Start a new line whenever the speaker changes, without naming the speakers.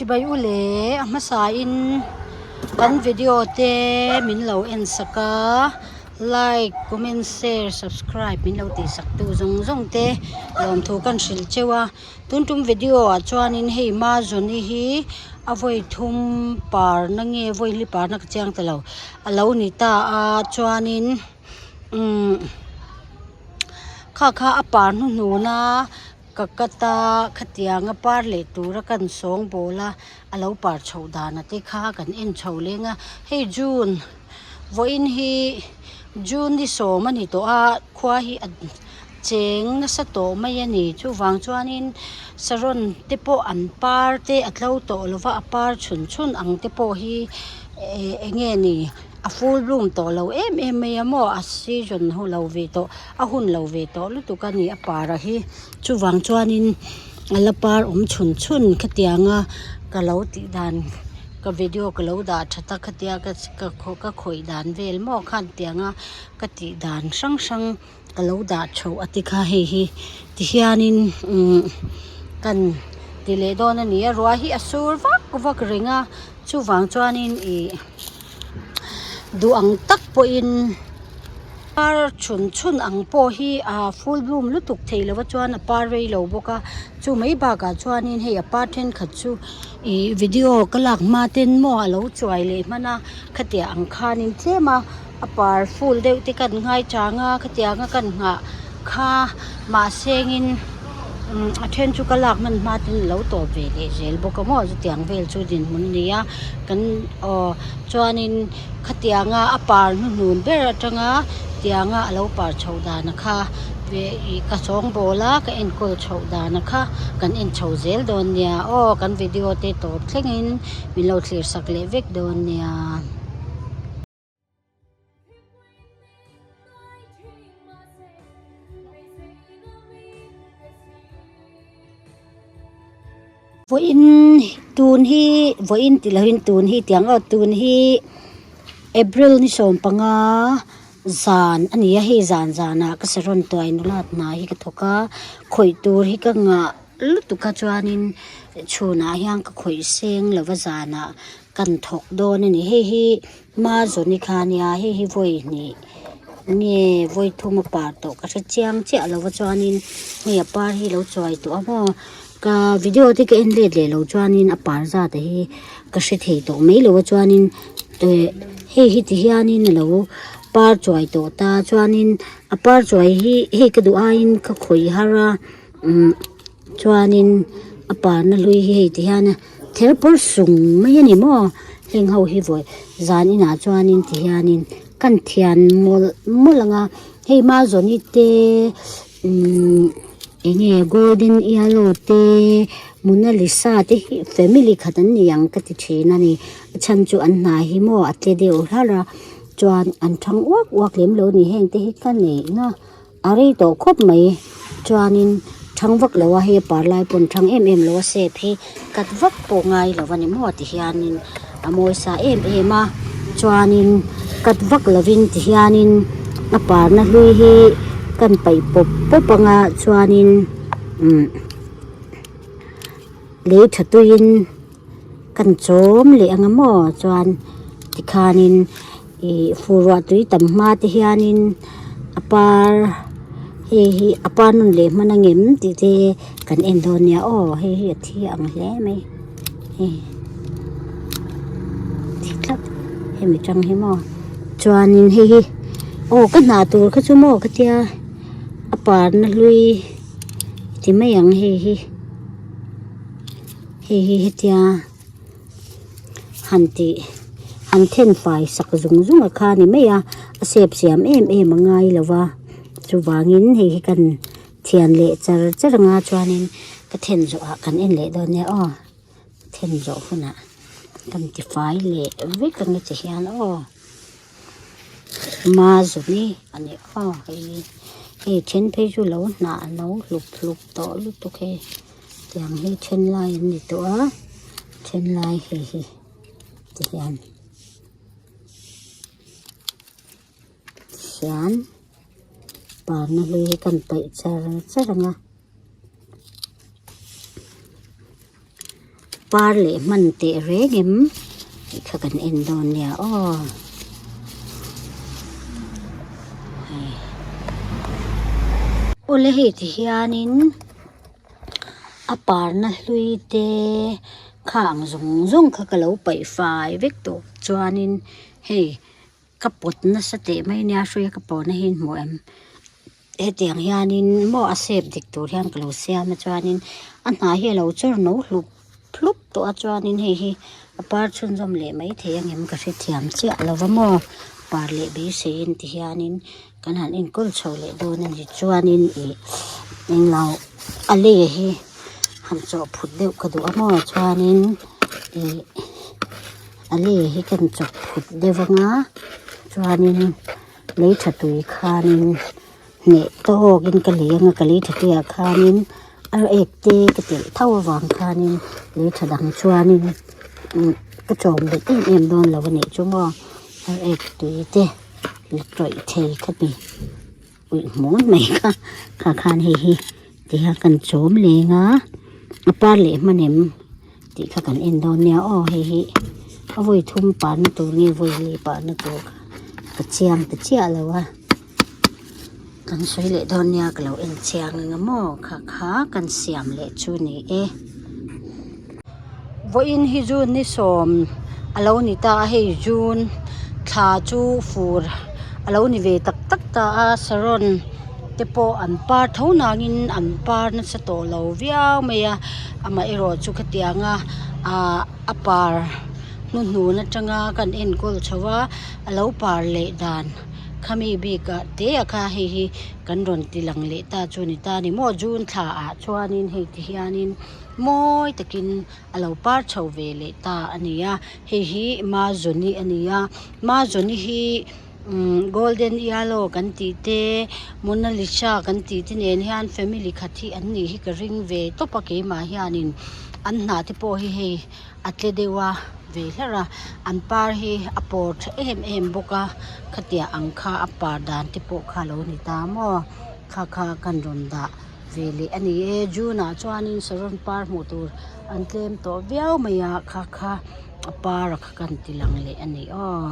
Chibai u le a hmasain kan video te min lo en sak a like comment share subscribe min lo tih sak tu zawng zawng te lawmthu kan hrilh cheu a tun tum video ah chuanin hei mazawni hi a vawi thum parna nge vawi hli parna ka chiang ta lo a lo ni ta a chuanin umm kha kha a par hnuhnun a. Ka cut a khatianga par leh tura kan sawngbawl a a lo par chhoh dan a te kha kan en chho leng a hei june vawiin hi june ni sawm a ni tawh a khua hi a cheng nasa tawh mai a ni chuvang chuanin saron te pawh an par te a tlo tawh lo va a par chhun chhun ang te pawh hi eh eng nge ni. A full bloom tawh lo em em mai a maw a season hu lo ve tawh a hun lo ve tawh lutuk a ni a par a hi chuvang chuanin a la par awm chhun chhun khatianga ka lo tih dan ka video ka lo dah that a khatia ka ka khawih dan vel maw khan tianga ka tih dan hrang hrang ka lo dah chhoh a ti kha hei hi tihianin umm kan ti leh dawn a ni a ruah hi a sur vak vak reng a chuvang chuanin ih duh ang tak pawhin par chhun chhun ang pawh hi ah full bloom lutuk thei lova chuan a par rei lo bawk a chu mai bakah chuanin hei a par thenkhat chu ih video ka lak hma ten maw a lo chuai leh hman a khatiang ang khanin tlem a. A par full deuh te kan ngai chang a khatianga kan nghah kha mahsengin umm a then chu ka lak hman hma ten a lo tawp ve leh zel bawk a maw chutiang vel chu dinhmun a ni a kan aw chuanin khatianga a par hnuhnun ber atanga tianga a lo par chhoh dan a kha ih ka sawngbawl a ka enkawl chhoh dan a kha kan en chho zel dawn nia aw kan video te tawp thlengin min lo thlir sak leh vek dawn nia. Vawiin tun hi vawiin tih lohin tun hi tiang aw tun hi April ni 15 zan a ni a hei zan zanah ka saron tuai nulat hna hi ka thawk a khawih tur hi ka ngah lutuk a chuanin chhunah hian ka khawih seng lo va zanah kan thawk dawn a ni hei hi Mazawni kha a nia hei hi vawi hnih nge vawi thum a par tawh ka hre chiang chiah lo va chuanin hei a par hi lo chuai tawh a maw ka video te ka en let leh lo chuanin a par zat a hi ka hre thei tawh mai lo a chuanin eh hei hi ti hianin a lo par chuai tawh ta chuanin a par chuai hi hei ka duh aiin ka khawih har a umm chuanin a parna hlui hi hei ti hian a ther pawr sung mai a ni maw heng ho hi vawi zan inah chuanin ti hianin kan thian mawlh mawlh ang a hei mazawni te umm eng nge golden yellow te monalisa te hi family khat an ni ang ka ti thin a ni a chhan chu an hna hi maw a tle deuh hlar a chuan an thang uak uak lem lo a ni heng te hi ka neihna. A rei tawh khawp mai chuanin thang vak lo a hei a par lai pawn thang em em lo a sep hi cut vak pawh ngai lo a ni maw ti hianin a mawi sa em em a chuanin cut vak lovin ti hianin a parna hlui hi kan paih pawp pawp anga chuanin umm lei tha tuiin kan chawm leh anga maw chuan tikhanin ih fur ruah tui tam hma te hianin a par hei hi a par nawn leh hman angem tih te kan en dawn nia aw hei hi a thi ang hle mai hei thi tlat hemi tang hi maw chuanin hei hi aw ka hna tur kha chu maw ka tia a parna hlui ti mai ang hei hi. Hei hi hetia han tih han then fai sak zung zung a kha a ni mai a a sep siam em em a ngai lo va chuvangin hei hi kan thian leh char char anga chuanin ka then zawh ah kan en leh dawn nia aw then zawh hunah kan ti fai leh vek ang che hian aw mazawni a ni aw hei hi hei then phei chu lo hnah lo hlup hlup tawh lutuk hei. Tiang hi then lai an ni tawh a then lai hei hi ti hian hian parna hlui hi kan paih char char ang a. par leh hman teh reng em tih kha kan en dawn nia aw. Hei awle hei ti hianin a parna hlui te kha ang zawng zawng kha ka lo paih fai vek tawh chuanin hei ka pawt nasa teh mai nia hruia ka pawhna hi in hmu em. Hetiang hianin maw a shape dik tur hian ka lo siam a chuanin a hnah hi a lo chawr no hlup hlup tawh a chuanin hei hi a par chhunzawm leh maithei ang em ka hrethiam chiah lo va maw par leh beiseiin ti hianin kan han enkawl chho leh dawn a ni chuanin ih englo a lei hi han chawh phut deuh ka duh a maw chuanin ih a lei hi ka han chawh phut deuh anga chuanin. Lei tha tui khanin hneh tawkin ka lei anga ka lei tha tuiah khanin a ek te ka telh tho avang khanin lei tha dang chuanin umm ka chawm bet em em dawn lo a nih chu maw a ek tui te la tawih thei kha ti uih hmul mai kha kha khan hei hi ti hian kan chawm leng a a par leh hman em tih kha kan en dawn nia aw hei hi a vawi thum parna tur nge vawi li parna tur ka chiang ta chiah lo a kan sawi leh dawn nia ka lo en chiang ang a maw kha kha kan siam leh chu ni e vawiin hi june ni sawm a lo ni ta a hei june thla chu fur a lo ni ve tak tak ta a saron te pawh an par tho nangin an par nasa tawh lo viau mai a amaherawh chu khatianga ahh a par hnuhnun atanga kan enkawl chho a a lo par leh dan khami bikah te ah kha hei hi kan rawn ti lang leh ta chu a ni ta a ni maw june thla ah chuanin hei ti hianin mawi takin a lo par chho ve leh ta a ni a hei hi mazawni a ni a mazawni hi. Umm golden yellow kan tih te monalisa kan tih te nen hian family khat hi an nih hi ka ring ve tawp a keimah hianin an hnah te pawh hi hei a tle deuh a ve hlarh a an par hi a pawr tha em em bawk a khatiang ang kha a par dan te pawh kha a lo ni ta maw kha kha kan rawn dah ve leh a ni e june ah chuanin saron par hmuh tur an tlem tawh viau mai a kha kha a par a kha kan ti lang leh a ni aw.